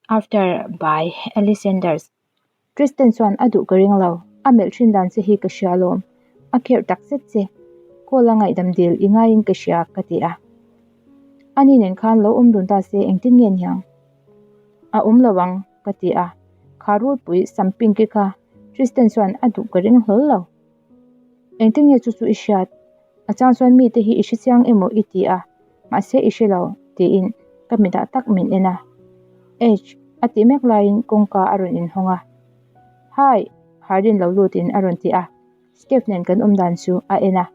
After by Ellie Sanders. Tristan chuan a duh ka ring lo, a melh thin dan che hi ka hria alawm, a kherh tak zet che, call a ngaihdam dil i ngaiin ka hria ka ti a. Ani nen khan lo awm dun ta se engtin nge niang? A awm lo ang ka ti a, kha rulpui sam pink-i kha Tristan chuan a duh ka ring hlawl lo. Engtin nge chu chu i hriat? A chang chuan mite hi i hre chiang emaw i ti a, mahse i hre lo, tiin ka mitah tak min en a. H, a tih mek laiin kawngka a rawn inhawng a. Hi! Hardin lo lutin a rawn ti a, Steph nen kan awm dan chu a en a.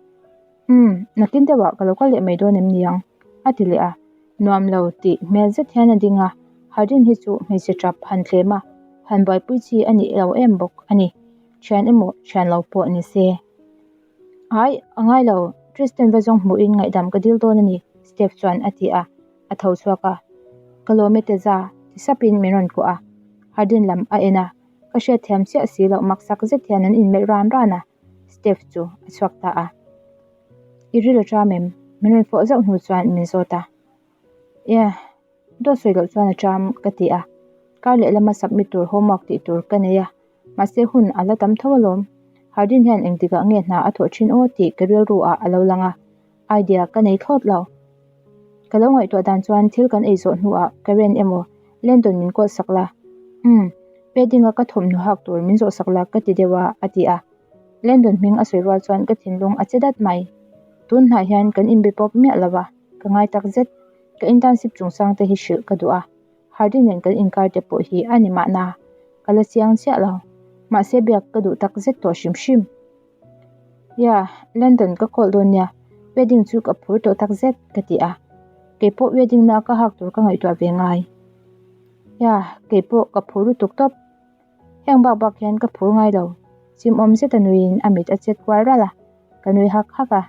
Umm, nakin deuhah ka lo kal leh mai dawn em niang? a ti leh a. Nuam lo tih hmel zet hian a ding a, Hardin hi chu hmeichhe tap han tlem a, han buaipui chi a nih lo em bawk a ni. Thian emaw thian lo pawh ni se. Ai, a ngai lo, Tristan va zawng hmuhin ngaihdam ka dil dawn a ni, Steph chuan a ti a, a tho chhuak a. Ka lawm e Teza, ti sapin min rawn kuah a. Hardin lam a en a, ka hriatthiam chiah si loh maksak zet hian an inmelh ran ran a, Steph chu a chhuak ta a. I ril a ṭam em? Min rawn fawh zauh hnu chuan min zawt a. Yeah, dawt sawi loh chuan a ṭam ka ti a. Kar lehlama submit tur homework tih tur ka nei a. Mahse hun a la tam tho alawm. Hardin hian engtikah nge hna a thawh thin aw tih ka rilru ah a lo lang a, idea ka nei thlawt lo. Ka lo ngaihtuah dan chuan thil kan ei zawh hnuah Karen emaw Landon min call sak la. Umm, wedding a ka thawmhnaw hak tur min zawh sak la ka ti deuh a a ti a. Landon hming a sawi rual chuan ka thinlung a che dat mai. Tun hnah hian kan inbe pawp miah lo a, ka ngai tak zet. Ka internship chungchang te hi hrilh ka duh a. Hardin nen kan inkar te pawh hi a ni mahna, ka la chiang chiah lo. Mahse biak ka duh tak zet tawh hrim hrim. Yeah, London ka call dawn nia, wedding chu ka phur tawh tak zet ka ti a. Keipawh wedding na ka hak tur ka ngaihtuah ve ngai. Yeah, keipawh ka phur lutuk tawp. Heng bak bak hian ka phur ngai lo. Chimawm zeta nuiin a mit a chet kual ralh a, ka nui hak hak a.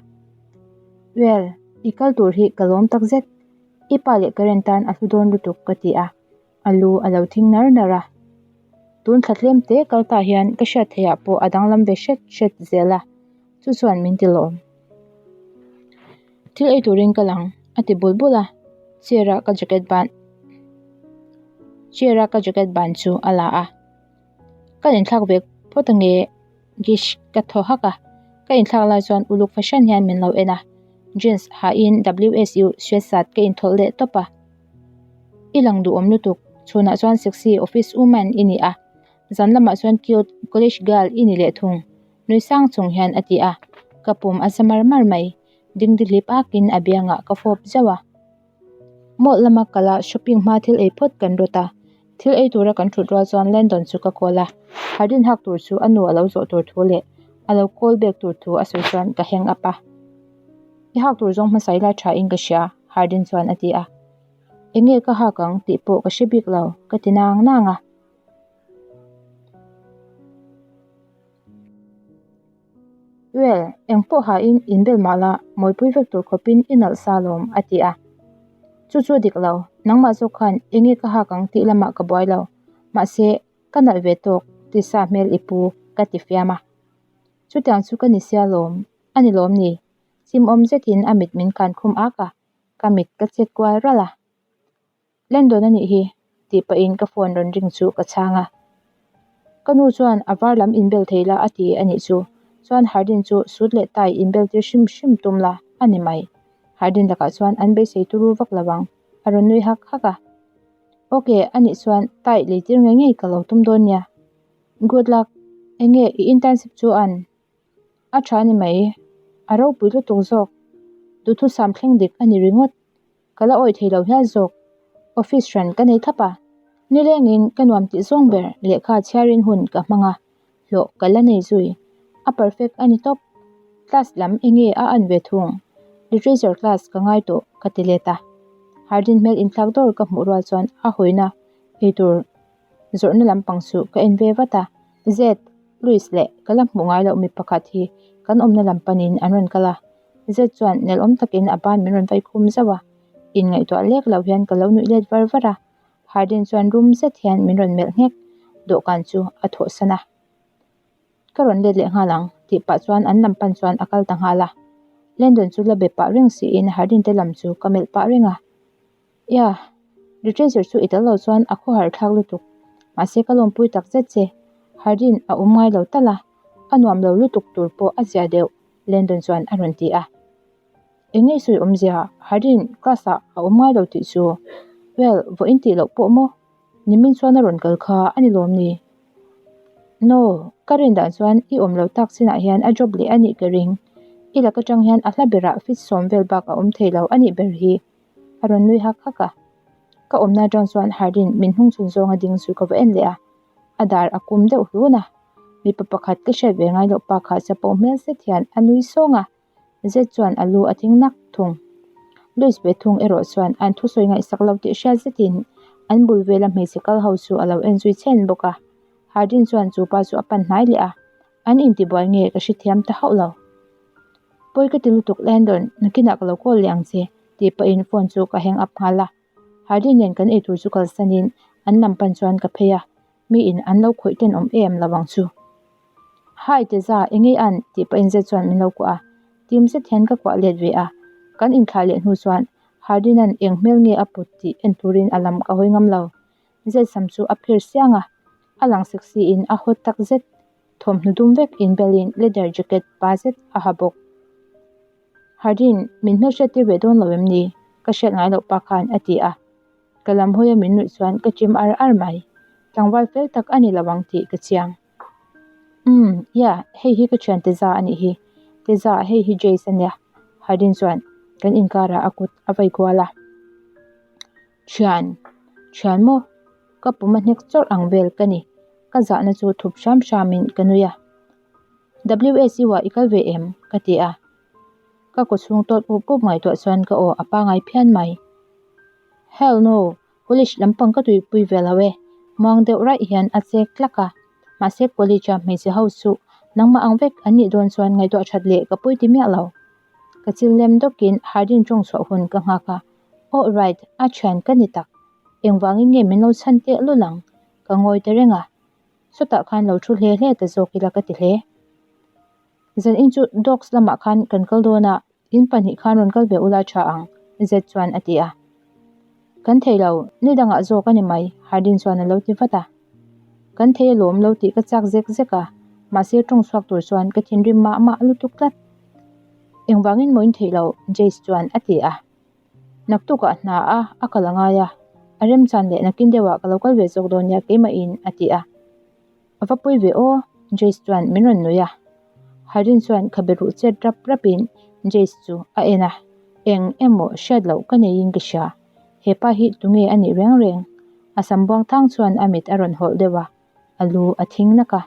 Well, i kal tur hi ka lawm tak zet. I pa leh Karen tan a hlu dawn lutuk ka ti a, a lu a lo thing nar nar a. Tun thla tlem te kal ta hian ka hriat theih ah pawh a danglam ve hret hret zel a, chu chuan min ti lawm. Thil ei turin ka lang a ti bul bul a, chair a ka jacket ban chair a ka jacket ban chu a la a. Ka inthlak ve phawt ange Gish ka thaw hak a, ka inthlak lai chuan uluk fahran hian min lo en a, jeans hahin WSU sweatshirt ka inthawlh leh tawp a. I lang duhawm lutuk, chhunah chuan sexy office woman i ni a, zan lamah chuan cute college girl i ni leh thung, nui sang chung hian a ti a, ka pum a za mar mar mai, dingdi hlip akin a biangah ka fawp zauh a. Mall lama kala shopping hma thil ei phawt kan rawt a, thil ei tura kan thut rual chuan Landon chu ka call a, Hardin hak tur chu a nu a lo zawh tur thu leh a lo call back tur thu a sawi chuan ka hang up a. I hak tur zawng hmasa ila tha in ka hria Hardin chuan a ti a. Enge ka hak ang tih pawh ka hre bik lo ka ti nang nang a. Well, eng pawh hain inbel mah la, mawipui vek tur khawpin i nalh sa lawm, a ti a. Chu chu a dik lo, nangmah zawk khan enge ka hak ang tih lamah ka buai lo. Mahse, ka nalh ve tawk, ti sa hmel i pu, ka ti fiam a. Chutiang chu ka ni sia lawm, a ni lawm ni? Chimawm zetin a mit min kan khum ak a, ka mit ka chet kual ralh a. Landon a nih hi, tih pahin ka phone rawn ring chu ka chhang a. Ka nu chuan a var lam inbel thei la a ti a nih chu. Chuan Hardin chu suit leh tie inbel tir hrim hrim tum la a ni mai. Hardin lakah chuan an beisei turu vak lo ang, a rawn nui hak hak a. Ok, a nih chuan tie lei tir ngei ngei ka lo tum dawn nia. Good luck, enge i internship chu an? A tha a ni mai, a ropui lutuk zawk. Duhthusam thleng dik a ni ringawt. Ka la awih thei lo hial zawk. Office hran ka nei thlap a, nilengin ka nuam tih zawng ber lehkha chhiarin hun ka hmang a, hlawh ka la nei zui. A perfect a ni tawp. Class lam enge a an ve thung. Literature class ka ngai tawh ka ti let a. Hardin hmel inthlak dawr ka hmuh rual chuan a hawina eitur zawrhna lampang chu ka en ve vat a. Zed, Louis leh ka la hmuh ngai loh mi pakhat hi kan awmna lam panin an rawn kal a. Zet chuan nelawm takin a ban min rawn vai khum zauh a, inngaihtuah lek lo hian ka lo nuih let var var a, Hardin chuan rum zet hian min rawn melh nghek, dawhkan chu a thawh san a. Ka rawn let leh nghal ang tih pah chuan an lam pan chuan a kal ta nghal a, Landon chu la be pah reng siin Hardin te lam chu ka melh pah reng a. Yeah. Literature chu i tel lo chuan a khawhar thlak lutuk. Mahse ka lawmpui tak zet che. Hardin a awm ngai lo tal a, a nuam lo lutuk tur pawh a zia deuh, Landon chuan a rawn ti a. Eng nge sawi awmzia, Hardin class ah a awm ngai lo tih chu. Well, vawiin tih loh pawh maw? Nimin chuan a rawn kal kha a ni lawm ni? No, ka rin dan chuan i awm lo tak chinah hian a job leh a nih ka ring. I lak atang hian a hla berah fit sawm vel bak a awm thei lo a nih ber hi. A rawn nui hak hak a. Ka awmna atang chuan Hardin min hnung chhun zawnga ding chu ka va en leh a. A dar a kum deuh hlun a. Mipa pakhat ka hriat ve ngai loh pa kha chapo hmel zet hian a nui sawng a. Zet chuan a lu a thing nak thung. Louis ve thung erawh chuan an thusawi ngaihsak lo tih hriat zetin an bul vela hmeichhe kal ho chu a lo en zui chhen bawk a. Hardin chuan chu pa chu a pan hnai leh a, an intibuai nge ka hrethiam ta hauh lo. Pawi ka ti lutuk Landon, nakinah ka lo call leh ang che tih pahin phone chu ka hang up nghal a. Hardin nen kan eitur chu kalsanin an lam pan chuan ka phei a, mi in an lo khawih tenawm em lo ang chu. Hi Teza, enge an? tih pahin zet chuan min lo kuah a, tim zet hian ka kuah let ve a, kan inthlah leh hnu chuan Hardin-a'n eng hmel nge a put tih en turin a lam ka hawi ngam lo. Zet sam chu a phir siang a, a lang sexy in a hawt tak zet, thawmhnaw dum vek inbelin leather jacket pa zet a ha bawk. Hardin, min hmelhriat tir ve dawn lo em ni? Ka hriat ngai loh pa khan a ti a. Ka lam hawia min nuih chuan ka chim ar ar mai. Tlangval fel tak a ni lo ang tih ka chiang. Umm, yeah, hei hi ka thian Teza a nih hi. Teza, hei hi Jace a nia. Hardin chuan kan inkarah a kut a vai kual a. Thian, thian maw? Ka pum a hnek chawrh ang vel ka ni. Ka zahna chu thup hram hramin ka nui a. WSU ah i kal ve em? Ka ti a. Ka kaw chhung tawt pup pup ngaihtuah chuan ka aw a pangai phian mai. Hell no! College lampang ka tuipui ve lo e. Muang deuh raih hian a chek tlak a. Mahse college a hmeichhe ho chu nangmah ang vek an nih dawn chuan ngaihtuah that leh ka pawi ti miah lo. Ka chil lem dawkin Hardin tawng chhuah hun ka nghak a. Oh right, a thian ka ni tak. Engvangin nge min lo chhan teh lul ang? Ka ngawi ta reng a. Sawtah khan lo thu hle hle ta zawk ila ka ti hle. Zan in chu Docs lamah khan kan kal dawn a, in pahnih khan rawn kal ve ula tha ang, Zed chuan a ti a. Kan thei lo, ni dangah zawk a ni mai, Hardin chuan a lo ti vat a. Kan thei alawm lo tih ka chak zek zek a, mahse tawng chhuak tur chuan ka thinrim mah mah lutuk tlat. Engvangin maw in theih loh, Jace chuan a ti a. Naktukah hna a a kal a ngai a, a remchan leh nakin deuhah ka lo kal ve zawk dawn nia keimahin a ti a. A va pawi ve aw, Jace chuan min rawn nuih a. Harin chuan khabe ruh chet rap rapin Jace chu a en a, eng emaw hriat loh ka neiin ka hria, hepa hi tunge a nih reng reng? A sam buang thang chuan a mit a rawn hawlh deuh a, a lu a thing nak a.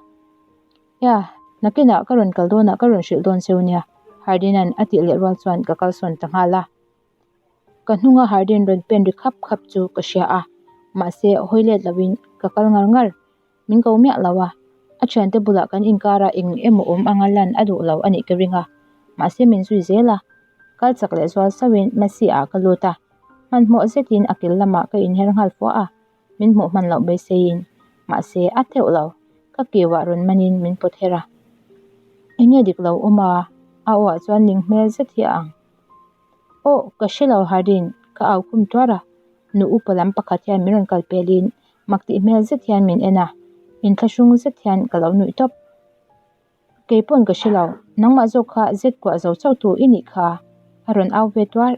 Ia, nakinah ka rawn kal dawnah ka rawn hrilh dawn cheu nia, Hardin-a'n a tih leh rual chuan ka kalsawn ta nghal a. Ka hnunga Hardin rawn pen ri khap khap chu ka hria a, mahse hawi let loin ka kal ngar ngar. Min ko miah lo a, a thiante bulah kan inkara eng emaw awm anga lan a duh lo a nih ka ring a, mahse min zui zel a. Kal chak leh zual sauhin Messi ah ka lut a, hmanhmawh zetin a kil lamah ka inher nghal fuah a. Min hmuh hman loh beiseiin, mahse a teuh lo, ka kiuah rawn manin min pawt her a. Enge dik lo awm a? A aw ah chuan ning hmel zet hi a ang. Aw, ka hre lo Hardin, ka au khum tuar a. Nu upa lam pakhat hian min rawn kal pelin mak tih hmel zet hian min en a, inthlahrung zet hian ka lo nuih tawp. Kei pawn ka hre lo, nangmah zawk kha zet kuah zo chauh tu i nih kha, a rawn au ve tuar.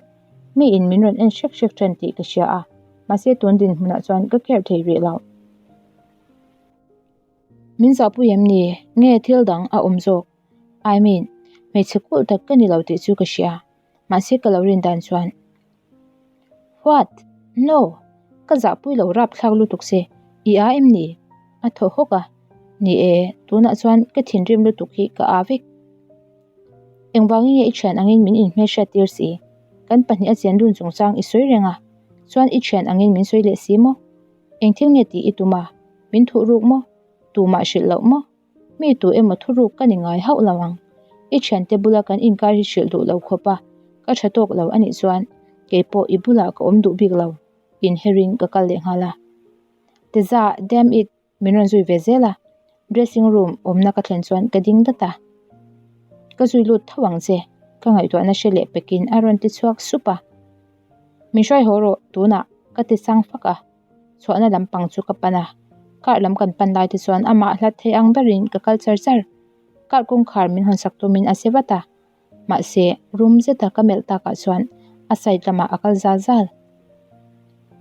Mi in min rawn en hrek hrek ṭan tih ka hria a, mahse tun dinhmunah chuan ka care thei rih lo. Min zahpui em ni? Nge thil dang a awm zawk? I mean, hmeichhe kulh tak ka ni lo tih chu ka hria, mahse ka lo rin dan chuan. What? No! Ka zahpui lo rapthlak lutuk se, i a em ni? A thaw hawk a, Ni e, tunah chuan ka thinrim lutuk hi ka a vek. Engvangin nge i thian angin min inhmelhriat tir si? Kan pahnih a chian dun chungchang i sawi reng a, chuan i thian angin min sawi leh si maw? Engthil nge tih i tum a? Min thuh ruk maw? Tumah hrilh loh maw? Mi tu emaw thuruk ka ni ngai hauh lo ang. I thiante bula kan inkar hi hrilh duh lo khawp a, ka tha tawk lo anih chuan keipawh i bulah ka awm duh bik lo, inherin ka kal leh nghal a. Teza, damn it, min rawn zui ve zel a, dressing room awmna ka thlen chuan ka ding dat a. Ka zui lut tho ang che, ka ngaihtuahna hre leh pekin a rawn ti chhuak sup a. Min hruai haw rawh, tunah. Ka ti sang fak a, chhuahna lampang chu ka pan a, car lam kan pan lai te chuan amah hlat thei ang berin ka kal char char. Car kawngkhar min hawn sak tumin a che vat a, mahse rum zeta ka melh takah chuan a side lamah a kal zal zal.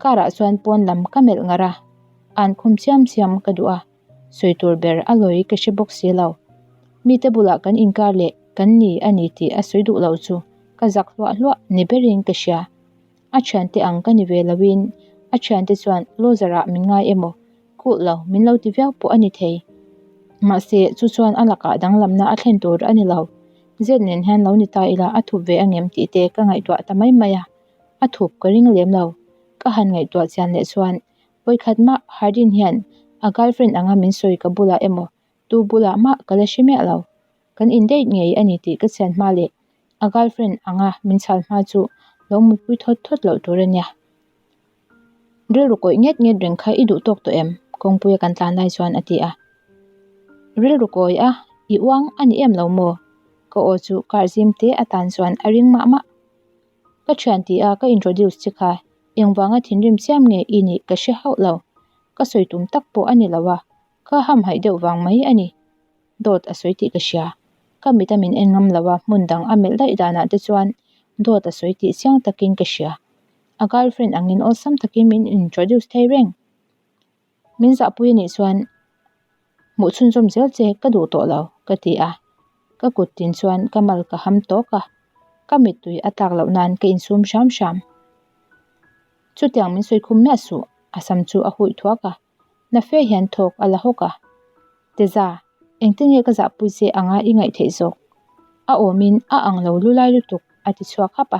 Car ah chuan pawn lam ka melh ngar a, an khum chiam chiam ka duh a, sawi tur ber a lawi ka hre bawk si lo. Mite bulah kan inkar leh kan ni a ni tih a sawi duh lo chu ka zak hluah hluah ni berin ka hria. A thiante ang ka ni ve loin a thiante chuan loser ah min ngai emaw kulh lo min lo ti viau pawh a ni thei. Mahse chu chuan a lakah danglamna a thlen tur a ni lo. Zet nen hian lo ni ta ila a thup ve angem tih te ka ngaihtuah ta mai mai a, a thup ka ring lem lo. Ka han ngaihtuah chian leh chuan vawikhat mah Hardin hian a girlfriend anga min sawi ka bulah emaw tu bulah mah ka la hre miah lo. Kan in date ngei a ni tih ka chhian hma leh a girlfriend anga min chhal hma chu lo mutpui thawt thawt loh tur a nia. Rilru kawih nget nget reng kha i duh tawk tawh em? Kawngpuia kan tlan lai chuan a ti a. Rilru kawi a, i uang a ni em lo maw? Ka aw chu kar zim te atan chuan a ring mah mah. Ka thian ti a ka introduce che kha engvanga thinrim chiam nge i nih ka hre hauh lo. Ka sawi tum tak pawh a ni lo a, ka hamhaih deuh vang mai a ni. Dawt a sawi tih ka hria. Ka mit a min en ngam lo a, hmun dang a melh daih danah te chuan dawt a sawi tih chiang takin ka hria. A girlfriend angin awlsam takin min introduce thei reng. Min zahpui anih chuan hmuh chhunzawm zel che ka duh tawh lo ka ti a. Ka kut tin chuan ka mal ka ham tawk a, ka mittui a tlak loh nan ka insum hram hram. Chutiang min sawi khum miah suh, a sam chu a huih thuak a. Na fe hian thawk a la hawk a. Teza, engtin nge ka zahpui che anga i ngaih theih zawk? A awmin a ang lo lu lai lutuk a ti chhuak hap a.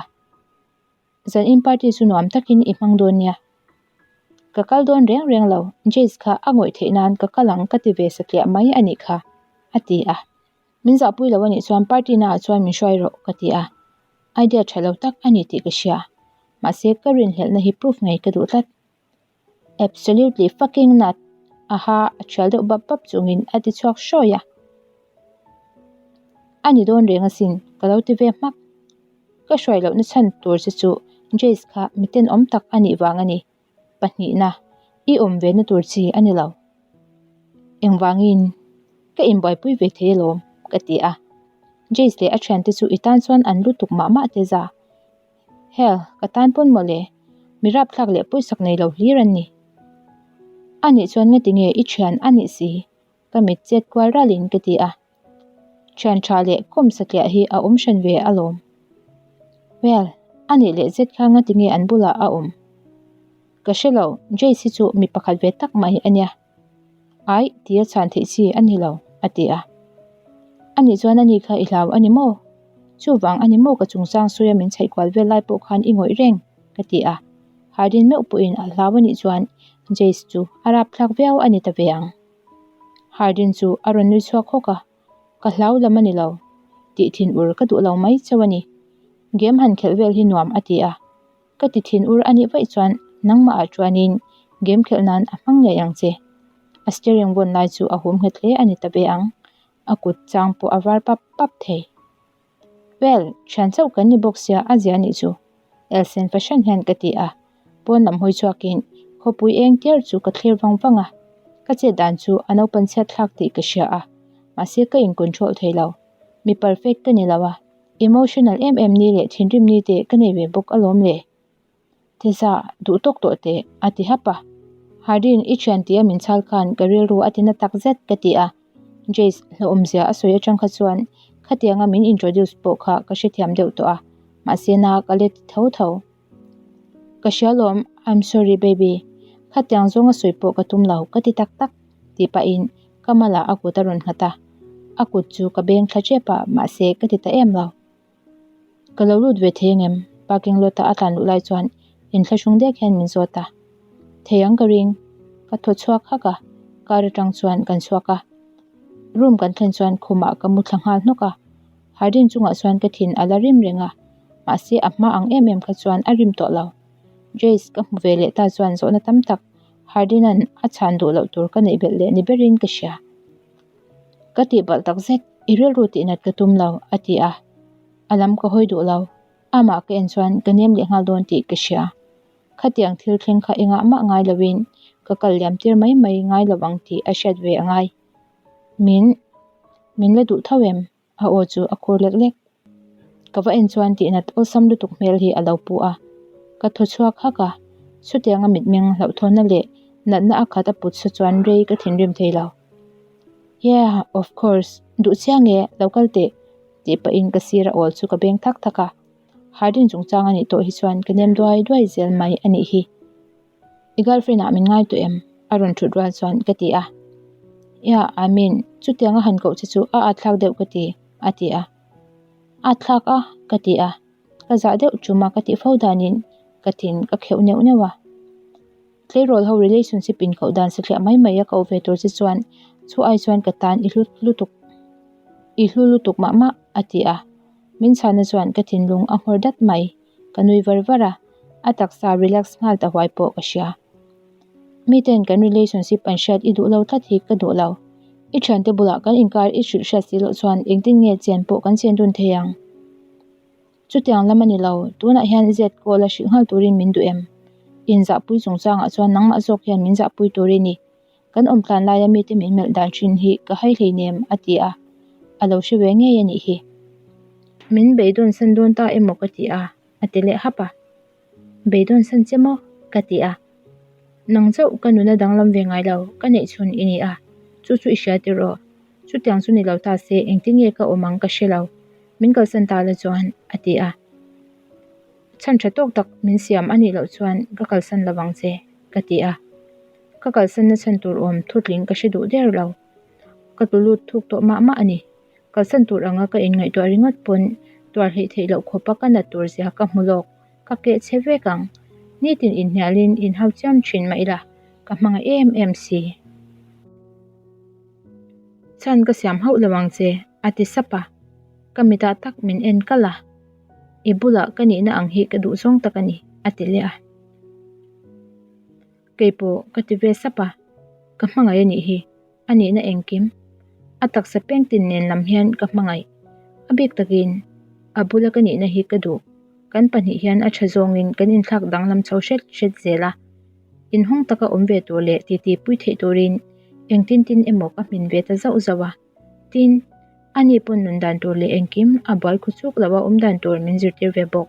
Zan in party chu nuam takin i hmang dawn nia. Ka kal dawn reng reng lo, Jace kha a ngawih theih nan ka kal ang ka ti ve satliah mai a nih kha, a ti a. Min zahpui lo a nih chuan party naah chuan min hruai rawh ka ti a. Idea tha lo tak a ni tih ka hria. Mahse ka rinhlelhna hi proof ngei ka duh tlat. Absolutely fucking not! Aha, a thial deuh bap bap chungin a ti chhuak hrawi a. A ni dawn reng asin, ka lo ti ve hmak. Ka hruai lohna chhan tur che chu Jace kha mi tenawm tak a nih vang a ni. Pahnihna, i awm ve na tur chi a ni lo. Engvangin? Ka inbuaipui ve thei alawm, ka ti a. Jace leh a thiante chu i tan chuan an lutuk mah mah te za. Hell, ka tan pawn mawle, mi rapthlak leh pawisak nei lo hlir an ni. A nih chuan ngati nge i thian a nih si? Ka mit chet kual ralin ka ti a. Thian tha leh kawm satliah hi a awm hran ve alawm. Well, a nih leh zet kha ngati nge an bulah a awm? Ka hre lo, Jace hi chu mi pakhat ve tak mai a nia. Aih, tia chhan theih chi a ni lo, a ti a. A nih chuan ani kha i hlau a ni maw? Chuvang a ni maw ka chungchang sawia min chhaih kual vel lai pawh khan i ngawih reng? ka ti a. Hardin meuh pawhin a hlau a nih chuan Jace chu a rapthlak viau a ni ta ve ang. Hardin chu a rawn nui chhuak hawk a, Ka hlau lam a ni lo, tih thin ur ka duh lo mai chauh a ni. Game han khelh vel hi nuam a ti a. Ka ti thin ur a nih vaih chuan nangmah ah chuanin game khelh nan a hmang ngei ang che. A steering vawn lai chu a hum nghet hle a ni ta ve ang. A kut chang pawh a var pap pap thei. Well, thian chauh kan ni bawk sia a zia nih chu. Elsen fahran hian ka ti a. Pawn lam hawi chhuakin khawpui eng tiar chu ka thlir vang vang a. Ka chet dan chu a naupan chhiat thlak tih ka hria a. Mahse ka in control thei lo. Mi perfect ka ni lo a. Emotional em em ni leh thinrim ni te ka nei ve bawk alawm le. Teza, duh tawk tawh teh, a ti hap a. Hardin, i thian tia min chhal khan ka rilru a ti na tak zet ka ti a. Jace, hlauhawmzia a sawi atang kha chuan khatianga min introduce pawh kha ka hrethiam deuh tawh a, mahse na ka let ti tho tho. Ka hria lawm, I'm sorry baby. Khatiang zawnga sawi pawh ka tum lo, ka ti tak tak, tih pahin ka malah a kut a rawn nghat a. A kut chu ka beng thla tep a, mahse ka ti ta em lo. Ka lo lut ve thei angem? Parking lot a a tlan luh lai chuan inthlahrung dek hian min zawt a. Thei ang ka ring. Ka thaw chhuak hak a, car atang chuan kan chhuak a. Room kan thlen chuan khumah ka mu thla nghal hnawk a. Hardin chungah chuan ka thin a la rim reng a, mahse a hma ang em em kha chuan a rim tawh lo. Jace ka hmu ve leh ta chuan zawhna tam tak Hardin-a'n a chhan duh loh tur ka neih belh leh ni berin ka hria. Ka tih balh tak zet, i rilru tihnat ka tum lo, a ti a. A lam ka hawi duh lo, amah ka en chuan ka nem leh nghal dawn tih ka hria. Khatiang thil thleng kha engah mah ngai loin ka kal liam tir mai mai ngai lo ang tih a hriat ve a ngai. Min min la duh tho em? A aw chu a khur lek lek. Ka va en chuan tihnat awlsam lutuk hmel hi a lo pu a. Ka thaw chhuak hak a, chutianga mitmeng hlauhthawnna leh natna a khat a put sa chuan rei ka thinrim thei lo. Yeah, of course, duh chiang e, lo kal teh, tih pahin ka sir a awl chu ka beng thak thak a. Hardin chungchang a nih tawh hi chuan ka nem duai duai zel mai a nih hi. I girlfriend ah min ngai tawh em? A rawn thut rual chuan ka ti a. Yeah, I mean, chutiang a han koh che chu a atthlak deuh ka ti, a ti a. Atthlak a? Ka ti a. Ka zah deuh chuma ka tih fo danin ka thin ka kheuh neuh neuh a. Tleirawl ho relationship in koh dan sathliah mai mai a koh ve tur che chuan chu ai chuan ka tan i hlu lutuk i hlu lutuk mah mah, a ti a. Min chhana chuan ka thinlung a nghawr dat mai. Ka nui var var a, a taksa relax nghal ta huai pawh ka hria. Miten kan relationship an hriat i duh lo tlat hi ka duh lo. I thiante bulah kan inkar i hrilh hriat si loh chuan engtin nge chen pawh kan chen dun thei ang? Chutiang lam a ni lo, tunah hian zet call a hrilh nghal turin min duh em? Inzahpui chungchangah chuan nangmah zawk hian min zahpui tur i ni. Kan awm tlan laia mite min melh dan thin hi ka hai hleinem, a ti a, a lo hre ve ngei a nih hi. Min beidawn san dawn ta emaw ka ti a, a ti leh hap a. Beidawn san che maw? ka ti a. Nang chauh ka nuna danglam ve ngai lo, ka neih chhun i ni a, chu chu i hria tiraw? Chutiang chu ni lo ta se engtin nge ka awm ang ka hre lo, min kalsan ta la chuan, a ti a. Chhan tha tawk tak min siam a nih loh chuan ka kalsan lo vang che, ka ti a. Ka kalsanna chhan tur awm thutling ka hre duh der lo. Ka tlu lut thuk tawh mah mah a ni. Kalsan tur anga ka inngaihtuah ringawt pawn tuar hleih theih loh khawpa ka nat tur zia ka hmu lawk. Ka keh che vek ang. Nitin inhnialin inhau chiam thin mah ila, ka hmangaih em em si. Chhan ka siam hauh lo ang che, a ti sap a. Ka mitah tak min en kalh a. I bulah ka nihna ang hi ka duh zawng tak a ni, a ti leh a. Kei pawh ka ti ve sap a, ka hmangaih a nih hi, a nihna engkim. A taksa pengtin nen lam hian ka hmangaih. A bik takin a bula ka nihna hi ka duh. Kan pahnih hian a tha zawngin kan inthlak danglam chho hret hret zel a. Inhawng taka awm ve tur leh titi pui theih turin engtin tin emaw ka hmin ve ta zauh zauh a. Tin, ani pawn nun dan tur leh engkim a buai khu chuk lo a awm dan tur min zirtir ve bawk.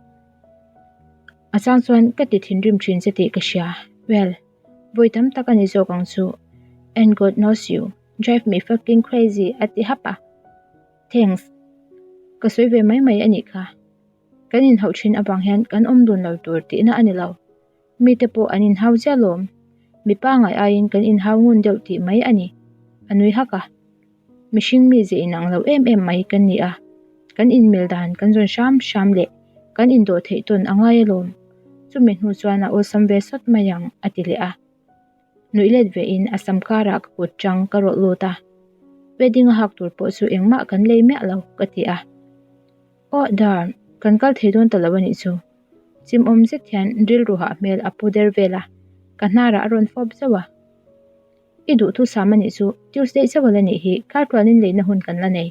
A chang chuan ka ti thinrim thin che tih ka hria. Well, vawi tam tak a ni zawk ang chu. And God knows you drive me fucking crazy a ti hap a. Thanks. Ka sawi ve mai mai a nih kha. Kan inhauh thin avang hian kan awm dun lo tur tihna a ni lo. Mite pawh an inhau chiah lawm. Mipa ngai aiin kan inhau ngun deuh tih mai a ni. A nui hak a. Mihring mi ze inang lo em em mai kan ni a. Kan inmel dan kan zawn hram hram leh kan indawh theih tawn a ngai alawm. Chumi hnu chuan a awlsam ve sawt mai ang a ti leh a. Nuih let ve in a sam karah ka kut chang ka rawlh lut a. Wedding a hak tur pawh chu engmah kan lei miah lo ka ti a. Aw dar, kan kal thei dawn ta lo a nih chu. Chimawm zet hian rilru hah hmel a pu der vel a, ka hnarah a rawn fawp zauh a. I duhthu sam a nih chu, Tuesday chauh a la nih hi, kar tluanin leina hun kan la nei.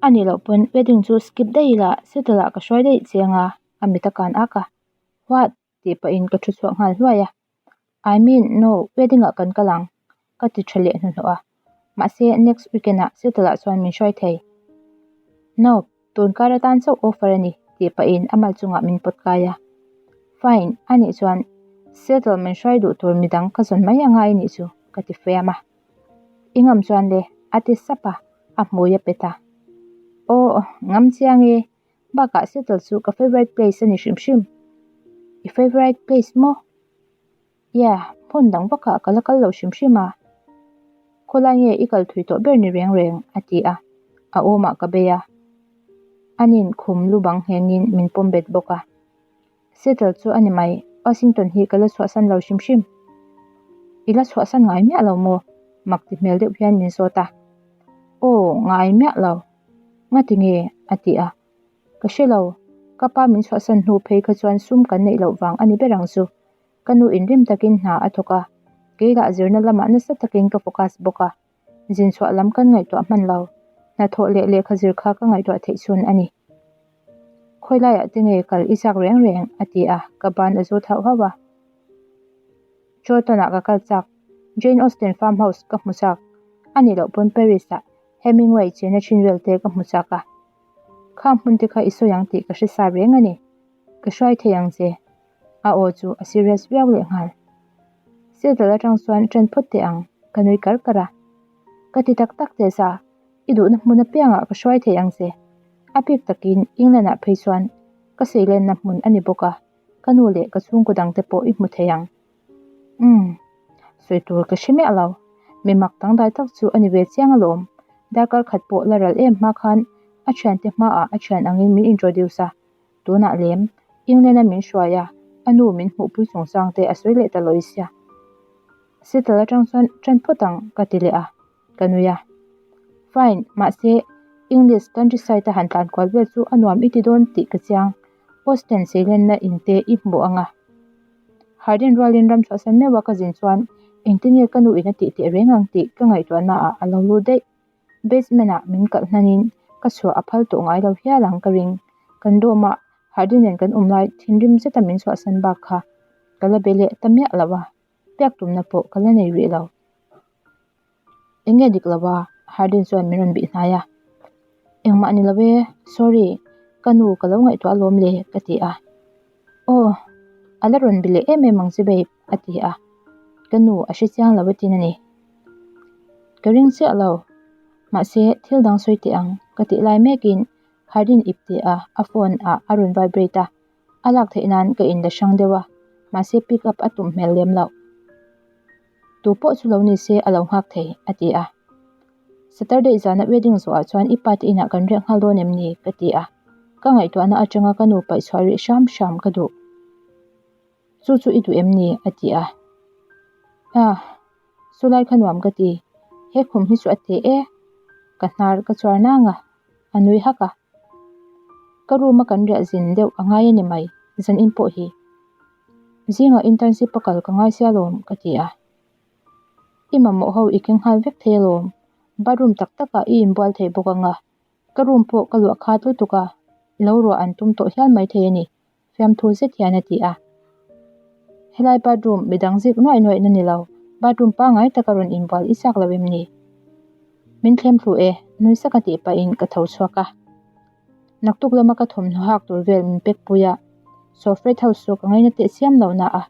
A nih loh pawn wedding chu skip daih ila, settle ah ka hruai daih chiang a, a mit a kan ak a. What? tih pahin ka thu chhuak nghal hluai a. I mean, no, wedding ah kan kal ang, ka ti tha leh hnuhnawh a. Mahse, next weekend ah Seattle ah chuan min hruai thei. No, tun kar atan chauh offer a ni, tih pahin a mal chungah min pawt kai a. Fine, a nih chuan Seattle min hruai duh tur midang ka zawn mai angai a nih chu, ka ti fiam a. I ngam chuan le, a ti sap a, a hmui a pet a. Aw, ngam chiang e, Bakah Seattle chu ka favourite place a ni hrim hrim. I favourite place maw? Yeah, hmun dang vakah ka la kal lo hrim hrim a. Khawlai nge i kal thui tawh ber ni reng reng? a ti a, a awmah ka bei a. Anin khum lu bang nghengin min pawm bet bawk a. Seattle chu a ni mai, Washington hi ka la chhuahsan lo hrim hrim. I la chhuahsan ngai miah lo maw? Mak ti hmel deuh hian min zawt a. Aw, ngai miah lo. Ngati nge? a ti a. Ka hre lo, ka pa min chhuahsan hnu phei kha chuan sum kan neih loh vang a ni ber ang chu. Ka nu inrim takin hna a thawk a, kei lah zirna lamah nasa takin ka focus bawk a. Zin chhuah lam kan ngaihtuah hman lo, hnathawh leh lehkha zir kha ka ngaihtuah theih chhun a ni. Khawi laiah te nge kal i chak reng reng? a ti a, ka ban a zut hauh hauh a. Chorlton-ah ka kal chak, Jane Austen farmhouse ka hmu chak, a nih loh pawn Paris-ah Hemingway chena thin vel te ka hmu chak a. Khang hmun te kha i sawi ang tih ka hre sa reng a ni. Ka hruai thei ang che. A aw chu a serious viau leh nghal. Settle atang chuan ṭan phawt teh ang, ka nui kar kar a. Ka ti tak tak teh sa, i duhna hmun apiangah ka hruai thei ang che. A bik takin England-ah phei chuan ka seilenna hmun a ni bawk a, ka nu leh ka chhungkaw dangte pawh i hmu thei ang. Umm, sawi tur ka hre miah lo. Mi mak dangdai tak chu a ni ve chiang alawm. Darkar khat pawh la ral em hma khan a thiante hmaah a thian angin min introduce a. Tunah lem, England-a min hruai a, a nu min hmuhpui chungchang te a sawi leh ta lawi sia. Settle atang chuan ṭan phawt ang ka ti leh a, ka nui a. Fine, mahse English countryside a han tlan kual vel chu a nuam i ti dawn tih ka chiang. Austen seilenna in te i hmu ang a. Hardin rualin ram chhuahsan meuh a ka zin chuan engtin nge ka nu in a tih teh reng ang tih ka ngaihtuahna ah a lo lut daih. Basement ah min kalh hnanin ka chhuah a phal tawh ngai lo hial ang ka ring. Kan dawm a, Hardin nen kan awm lai thinrim zeta min chhuahsan bak kha ka la be leh ta miah lo a, piak tumna pawh ka la nei rih lo. Eng nge dik lo a? Hardin chuan min rawn bih hnai a. Engmah ni lo e, sorry, ka nu ka lo ngaihtuah alawm le ka ti a. Aw, a la rawn bi leh em em ang che babe a ti a. Ka nu a hre chiang lo atin a ni. Ka ring chiah lo, mahse thil dang sawi teh ang ka tih lai mekin Hardin ip teh a, a phone ah a rawn vibrate a. A lak theih nan ka inla hrang deuh a, mahse pick up a tum hmel lem loh. Tu pawh chu lo ni se a lo nghak thei, a ti a. Saturday zana wedding zawhah chuan i pa te inah kan riak nghal dawn em ni? ka ti a. Ka ngaihtuahna atanga ka nu paih chhuah rih hram hram ka duh. Chu chu i duh em ni? a ti a. Ah, chulai kha nuam ka ti. He khum hi chu a teh e. Ka hnar ka chuar nang a, a nui hak a. Ka room a kan riah zin deuh a ngai a ni mai, zan in pawh hi. Zingah internship a kal ka ngai sia lawm ka ti a. I mamawh ho i keng nghal vek thei alawm, bathroom tak takah i inbual thei bawk anga, ka room pawh ka luah khat lutuk a, lo ruah an tum tawh hial mai thei a ni, fiamthu zet hian a ti a. Helai bathroom midang zik nuaih nuaih na ni lo, bathroom pangngai taka rawn inbual i chak lo em ni? Min thlem thlu e, nui sak a tih pahin ka tho chhuak a. Naktuk lama ka thawmhnaw hak tur vel min pek pui a, Sawfret house chu ka ngaina teh chiam lo na a,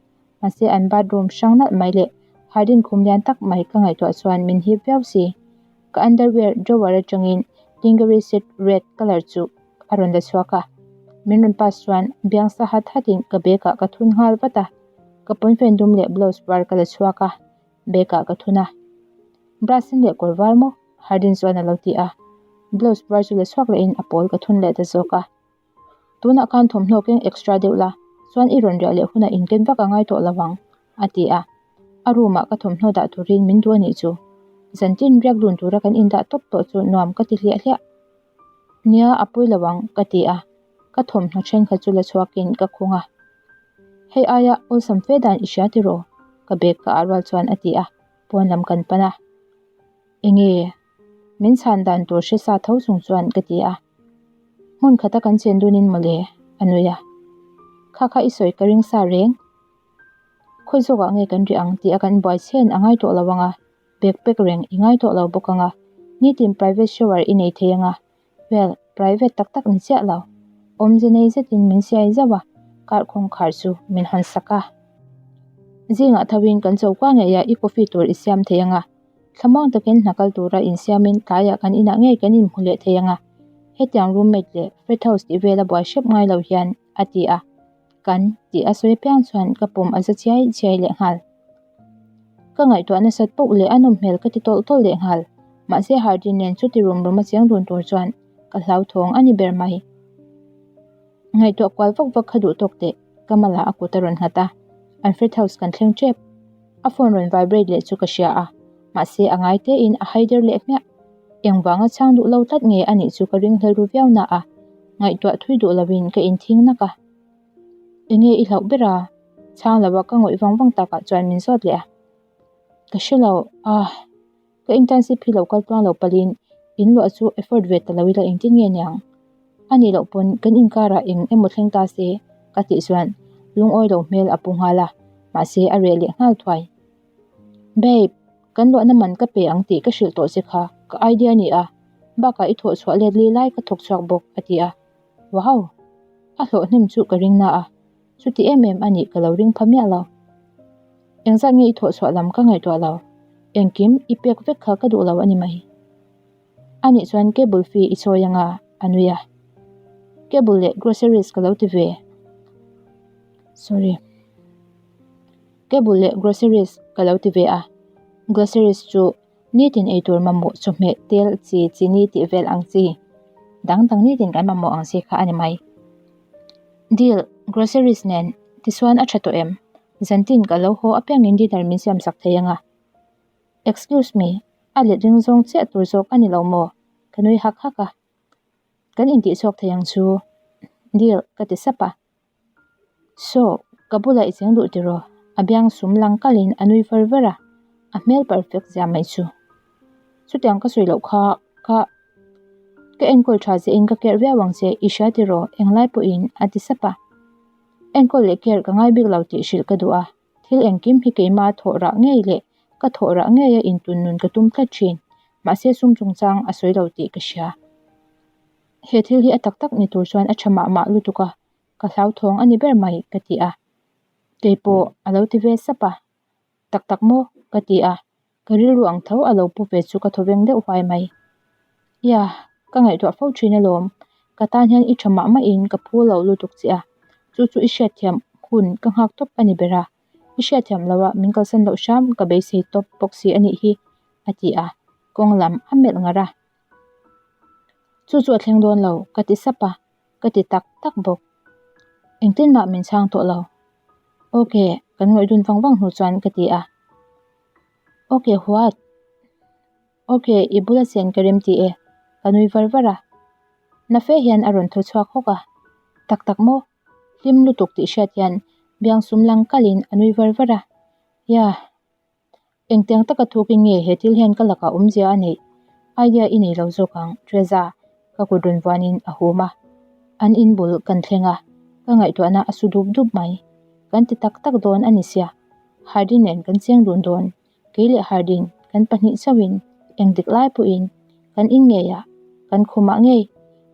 mahse an bathroom hrang nalh mai leh hardin khum lian tak mai ka ngaihtuah chuan min hip viau si. Ka underwear drawer atangin lingerie set red colour chu a rawn la chhuak a, min rawn pass chuan biang sa hat hatin ka bag ah ka thun nghal vat a, ka pawnfen dum leh blouse var ka la chhuak a, bag ah ka thun a. Bra sen leh kawr var maw? Hardin chuan a lo ti a, blouse var chu la chhuak lehin a pawl ka thun leh ta zawk a. Tunah khan thawmhnaw keng extra deuh la, chuan i rawn riah leh hunah inken vak a ngai tawh lo ang, a ti a. A room ah ka thawmhnaw dah turin min duh a nih chu. Zantin riak dun tura kan indah tawp tawh chu nuam ka ti hliah hliah. Nia, a pawi lo ang, ka ti a. Ka thawmhnaw thenkhat chu la chhuakin ka khung a. Hei aia awlsam fe dan i hria tiraw? Ka bag ka ah rual chuan a ti a, pawn lam kan pan a. Enge? Min chhan dan tur hre sa tho chung chuan ka ti a. Hmun khata kan chen dunin mawle, a nui a. Kha kha i sawi ka ring sa reng. Khawi zawkah nge kan rih ang tih a kan buai chhen a ngai tawh lo ang a, bag pack reng i ngai tawh lo bawk ang a, nitin private shower i nei thei ang a, well, private tak tak ni chiah lo. Awmze nei zetin min siai zauh a, car kawngkhar chu min hawn sak a. Zingah tho in kan chokua ngei a i coffee tur i siam thei ang a. Thlamuang takin hna kal tura insiamin tlaiah kan inah ngei kan inhmu leh thei ang a, hetiang roommate leh frat house tih vela buai hrep ngai lo hian a ti a, kan tih a sawi apiang chuan ka pawm a za chiai chiai leh nghal. Ka ngaihtuah nasat poh leh a nawm hmel ka ti tawlh tawlh leh nghal, mahse Hardin nen chuti rum rum a chiang dun tur chuan ka hlauthawng a ni ber mai. Ngaihtuah kual vak vak kha duh tawk teh, ka malah a kut a rawn nghat a, an frat house kan thleng tep. A phone rawn vibrate leh chu ka hria a, mahse a ngai tein a hai der leh hmiah. Engvanga chhang duh lo tlat nge a nih chu ka ring hlel ru viau na a, ngaihtuah thui duh lovin ka inthing nak a. Enge i hlauh ber a? Chhang lova ka ngawih vang vang takah chuan min zawt leh a. Ka hre lo, ah. Ka internship hi lo kal tluang lo palin in luah chu effort ve ta lo ila engtin nge niang? A nih loh pawn kan inkarah eng emaw thleng ta se ka tih chuan lungawi lo hmel a pu nghal a, mahse a reh leh nghal thuai. Babe, kan luahna man ka pe ang tih ka hrilh tawh che kha, ka idea a ni a, bakah i thawh chhuah let li lai ka thawk chhuak bawk a ti a. Wow! A hlawh hnem chu ka ring na a, chuti em em a nih ka lo ring pha miah lo. Engzat nge i thawh chhuah lam ka ngaihtuah lo, engkim i pek vek kha ka duh lo a ni mai. A nih chuan cable fee i chawi anga a nui a. Cable leh groceries ka lo ti ve. Sorry. Cable leh groceries ka lo ti ve a. Groceries chu nitin eitur mamawh chawhmeh tel chi chini tih vel ang chi dang dang nitin kan mamawh ang chi kha a ni mai. Deal, groceries nen tichuan a tha tawh em? Zantin ka lo haw apiangin dinner min siam sak thei anga. Excuse me, a let ring zawng chiah tur zawk a ni lo maw? Ka nui hak hak a. Kan intih chhuak thei ang chu. Deal, ka ti sap a. Saw, ka bulah i cheng duh tiraw? A biang sum lang kalin a nui var var a, a hmel perfect zia mai chu. Chutiang ka sawi loh kha ka ka enkawl tha che in ka care viau ang che, i hria tiraw? Englai pawhin a ti sap a. Enkawl leh care ka ngai bik lo tih hrilh ka duh a. Thil engkim hi keima thawh rah ngei leh ka thawh rah ngeia intun nun ka tum tlat thin. Mahse sum chungchang a sawi lo tih ka hria. He thil hi a tak tak ni tur chuan a tha mah mah lutuk a, ka hlauthawng a ni ber mai ka ti a. Keipawh a lo ti ve sap a, Tak tak maw? ka ti a, ka rilru ang tho a lo pu ve chu ka thawveng deuh huai mai. Ia, ka ngaihtuah fo thin alawm, ka tan hian i tha mah mahin ka phu lo lutuk che a, chu chu i hriatthiam hun ka nghak tawp a ni ber a, i hriatthiam loh a min kalsan loh hram ka beisei tawp bawk si a nih hi, a ti a, kawng lam a melh ngar a. Chu chu a thleng dawn lo, ka ti sap a, ka ti tak tak bawk. Engtin mah min chhang tawh lo. Ok, kan ngawih dun vang vang hnu chuan ka ti a. Ok, what? Ok, i bula chen ka rem ti e, ka nui var var a. Na fe hian a rawn thaw chhuak hawk a. Tak tak maw? Hlim lutuk tih hriat hian biang sum lang kalin a nui var var a. Yeah. Engtiang taka thukin nge he thil hian ka lakah awmzia a neih? Idea i nei lo zawk ang, Treza, ka kut rawn vuanin a hum a. An in bul kan thleng a, ka ngaihtuahna a su dup dup mai. Kan ti tak tak dawn a ni sia. Hardin nen kan cheng dun dawn. Kei leh Hardin kan pahnih chauhin engdik lai pawhin kan in ngeiah, kan khumah ngei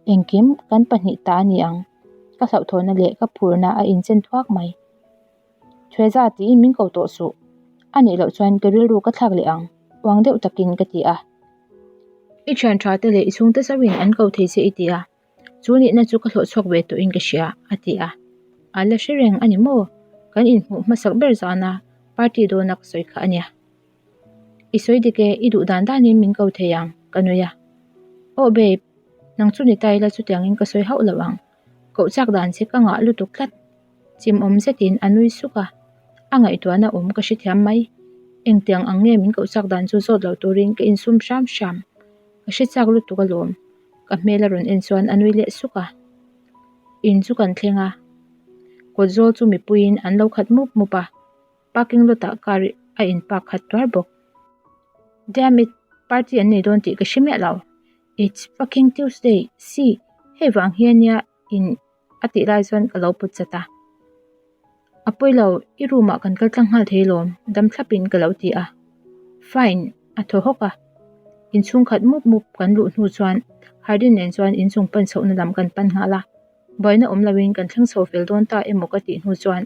engkim kan pahnih ta a ni ang. Ka hlauhthawhna leh ka phurna a inchen thuak mai. Thueza tiin min ko tawh suh. A nih loh chuan ka rilru ka thlak leh ang, uang deuh takin ka ti a. I thian tha te leh i chhungte chauhin an ko thei che i ti a, chu nihna chu ka hlawh chhuak ve tawhin ka hria, a ti a. A la hre reng a ni maw? Kan inhmuh hmasak ber zana party dawna ka sawi kha a nia. I sawi dik e, i duh dan danin min ko thei ang, ka nui a. Aw babe, nang chu ni ta ila chutiangin ka sawi hauh lo ang. Koh chak dan che ka ngah lutuk tlat. Chimawm zetin a nui suk a, a ngaihtuahna awm ka hrethiam mai. Engtiang ang nge min koh chak dan chu zawt lo turin ka insum hram hram. Ka hre chak lutuk alawm. Ka hmel a rawn en chuan a nui leh suk a. In chu kan thleng a, kawt zawl chu mipuiin an lo khat mup mup a, parking lot ah car a in park khat tuar bawk. Damn it, party an nei dawn tih ka hre miah lo. It's fucking Tuesday, see, hei vang hian nia in a tih lai chuan ka lo put chat a. A pawi lo, i room ah kan kal tlang nghal thei lawm, dam thlap in ka lo ti a. Fine, a thaw hawk a. Inchhung khat mup mup kan luh hnu chuan Hardin nen chuan inchung pan chhohna lam kan pan nghal a. Buaina awm lo in kan thleng chho fel dawn ta emaw ka tih hnu chuan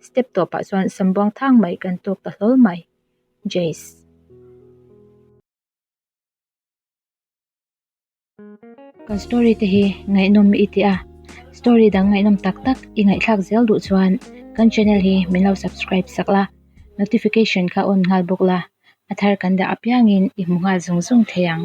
step tawpah chuan sambuang thang mai kan tawk ta hlawl mai. Jace. Kan story te hi ngaihnawm i ti a, story dang ngaihnawm tak tak i ngaihthlak zel duh chuan kan channel hi min lo subscribe sak la, notification kha on nghal bawk la, a thar kan dah apiangin i hmu nghal zung zung thei ang.